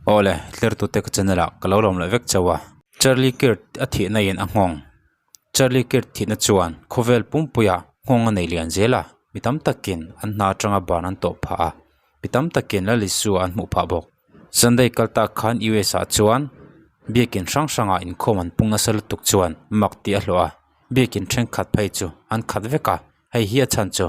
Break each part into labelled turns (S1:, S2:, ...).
S1: Awle, tlertute ka channel ah ka lo lawm leh vek chauh a. Charlie Kirk a thihna in a nghawng. Charlie Kirk thihna chuan khawvel pumpuiah nghawng a nei lian zel a, mi tam takin an hna atanga ban an tawh phah a, mi tam takin Lal Isua an hmuh phah bawk. Sunday kal tak khan US ah chuan biakin hrang hrangah inkhawm an pung nasa lutuk chuan mak tih a hlawh a, biakin thenkhat phei chu an khat vek a, hei hi a chhan chu.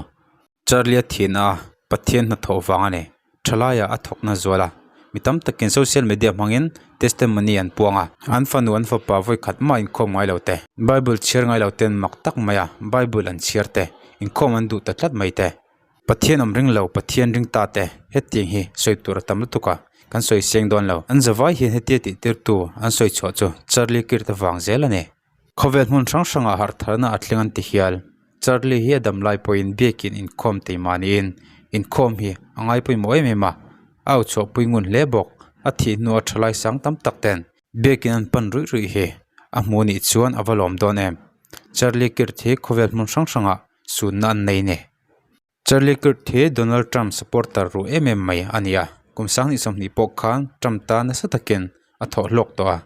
S1: Charlie a thihna a Pathian hnathawh vang a ni. Thalaiah a thawkna zual a, mi tam takin social media hmangin testimony an puang a, an fanu an fapa vawi khat mah inkhawm ngai lo te, Bible chhiar ngai lo ten mak tak mai a Bible an chhiar te, inkhawm an duh ta tlat mai te, Pathian awm ring lo Pathian ring ta te, hetiang hi sawi tur a tam lutuk a, kan sawi seng dawn lo. An zavai hian hetia tih tirtu an sawi chhuah chu Charlie Kirk-a vang zel a ni. Khawvel hmun hrang hrangah harh tharna a thleng an ti hial. Charlie hi a dam lai pawhin biakin inkhawm tei mahniin inkhawm hi a ngai pawimawh em em a, a au chhuah pui ngun hle bawk. A thih hnuah thalai sang tam tak ten biakin an pan ruih ruih hi a hmuh nih chuan a va lawm dawn em. Charlie Kirk hi khawvel hmun hrang hrangah sunna an nei ni. Charlie Kirk hi Donald Trump supporter ruh em em mai a ni a, kum 2020 pawh khan Trump ta nasa takin a thawh hlawk tawh a.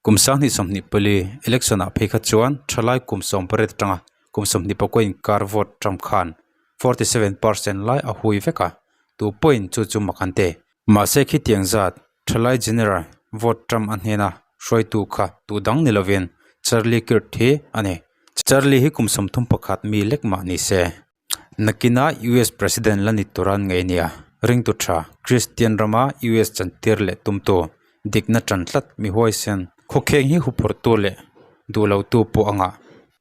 S1: Kum 2024 election ah phei kha chuan thalai kum 18 atanga kum 21 inkar vote Trump khan 47% lai a hui vek a, tu pawhin chu chu mak an ti. Mahse khitiang zat thalai general vote Trump a hnena hruaitu kha tu dang ni lovin Charlie Kirk hi a ni. Charlie hi kum 31 mi lek mah ni se. Nakina US President la ni tur an ngei nia, ringtu tha, Kristian rama US chantir leh tumtu, dikna tan tlat mi huaisen, khawkheng hi huphurhtu leh duhlotu pawh a ngah.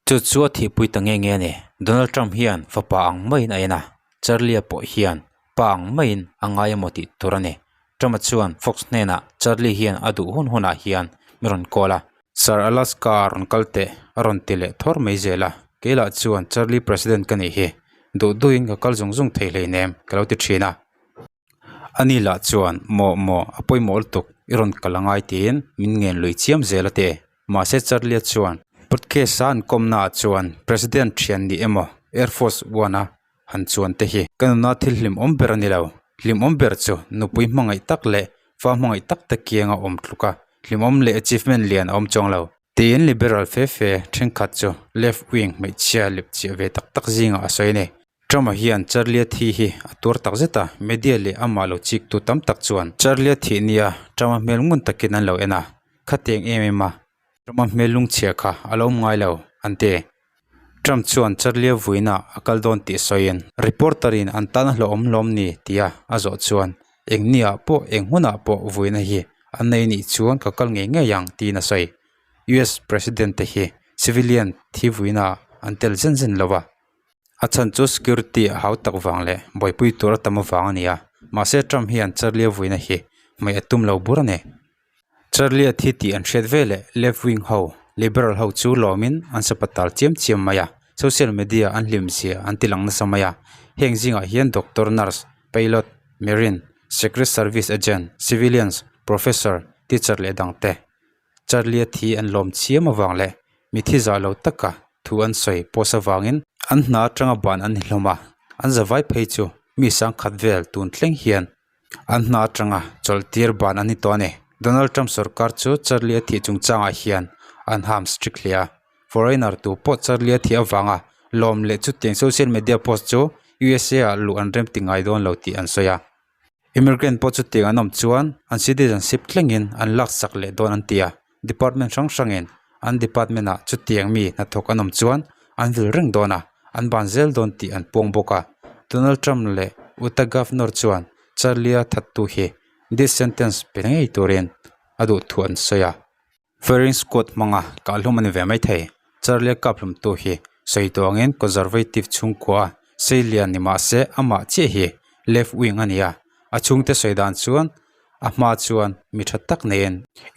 S1: Chu chu a thihpui ta nge nge a ni. Donald Trump hian fapa ang maiin a en a, Charlie-a pawh hian pa ang maiin a ngai emaw tih tur a ni. Trump-a chuan Fox hnenah Charlie hian a duh hun hunah hian mi rawn call a. Sir Alaska a rawn kal teh a rawn ti leh thawr mai zel a, keilah chuan Charlie President ka nih hi, duh duhin ka kal zung zung thei hleinem ka lo ti thin a. Ani lah chuan maw maw a pawimawh lutuk i rawn kal angai tiin min ngen lui chiam zel a ti. Mahse Charlie-a chuan podcast a an kawmna ah chuan President thian ni emaw Air Force One a han chuan te hi ka nuna thil hlimawm ber a ni lo. Hlimawm ber chu nupui hmangaih tak leh fa hmangaih tak te kianga awm tluk a, hlimawm leh achievement lian a awm chuang lo. Tiin liberal fe fe thenkhat chu left wing hmeichhia lep chiah ve tak tak zingah a sawi a ni. Trump-a hian Charlie-a thi hi a tuar tak zet a, media leh amah lo chiktu tam tak chuan Charlie-a thih nia Trump-a hmel ngun takin an lo en a, khatiang em em a Trump-a hmel lungchhia kha a lo awm ngai lo, an ti. Trump chuan Charlie vuina a kal dawn tih sawiin reporter in an tan a hlauhawm hlawm ni tia a zawh chuan eng niah pawh eng hunah pawh vuina hi an nei nih chuan ka kal ngei ngei ang tiin a sawi. US President te hi civilian thi vuina an tel zen zen lo a, a chhan chu security a hau tak vang leh buaipui tur a tam avang a ni a, mahse Trump hian Charlie vuina hi hmei a tum lo bur a ni. Charlie a thi tih an hriat veleh left wing ho, liberal ho chu lawmin an sapatal chiam chiam mai a, social media an hlim zia an ti lang nasa mai a, heng zingah hian doctor, nurse, pilot, marine, secret service agent, civilians, professor, teacher leh dang te. Charlie a thi an lawm chiam avang leh mithi zah lo taka thu an sawi post avangin an hna atanga ban an ni hlawm a, an zavai phei chu mi sangkhat vel tun thleng hian An hna atanga chawlhtir ban an ni tawh a ni. Donald Trump sorkar chu Charlie a thih chungchangah hian an ham strict hle a. Foreigner tu pawh Charlie a thih avanga lawm leh chutiang social media post chu USA ah luh an rem ti ngai dawn lo tih an sawi a. Immigrant pawh chutiang an awm chuan an citizenship thlengin an laksak leh dawn an ti a. Department hrang hrangin an department ah chutiang mi hnathawk an awm chuan an vil reng dawn a, an ban zel dawn tih an puang bawk a. Donald Trump leh Utah Governor chuan Charlie-a thattu hi death sentence pe ngei turin a duh thu an sawi a. Firing squad hmanga kahhlum a ni ve mai thei. Charlie-a kaphlumtu hi sawi tawh angin conservative chhungkua sei lian ni mah se amah chiah hi left wing a ni a, a chhungte sawi dan chuan A hma chuan mi tha tak neiin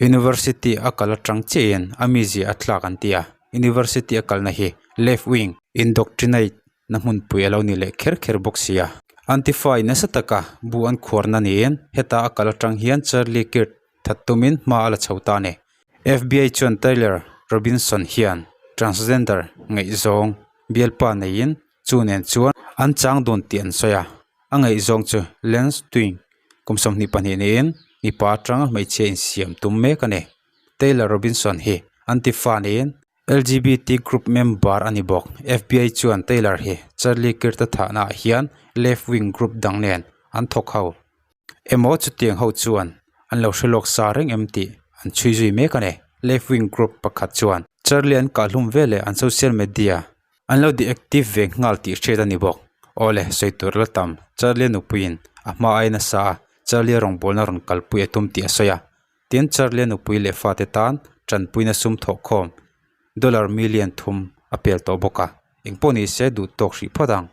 S1: University a kal atang chiahin a mizia a tlak an ti a, University a kalna hi left wing indoctrinate na hmunpui a lo ni leh kher kher bawk si a. Antifa in nasa taka bu an khuarna niin heta a kal atang hian Charlie Kirk that tumin hma a la chho ta a ni. FBI chuan Tyler Robinson hian transgender ngaihzawng bialpa neiin chu nen chuan an chang dun tih an sawi a, a ngaihzawng chu Lance Twing kum 22 niin. Mipa atanga hmeichhia insiam tum mek a ni. Taylor Robinson hi Antifa niin LGBT group member a ni bawk. FBI chuan Taylor hi Charlie Kirk-a thahnaah hian left-wing group dang nen an thawk ho. Emaw chutiang ho chuan an lo hre lawk sa reng em tih an chhui zui mek a ni. Left wing group pakhat chuan Charlie an kahhlum veleh an social media an lo deactive ve nghal tih hriat a ni bawk. Awle, sawi tur la tam, Charlie nupuiin a hma ai nasa a, Charlie rawngbawlna rawn kalpui a tum tih a sawi a. Tin, Charlie nupui leh fate tan tanpuina sum thawhkhawm dollar million thum a pel tawh bawk a. Engpawh nise duh tawk hrih phawt ang.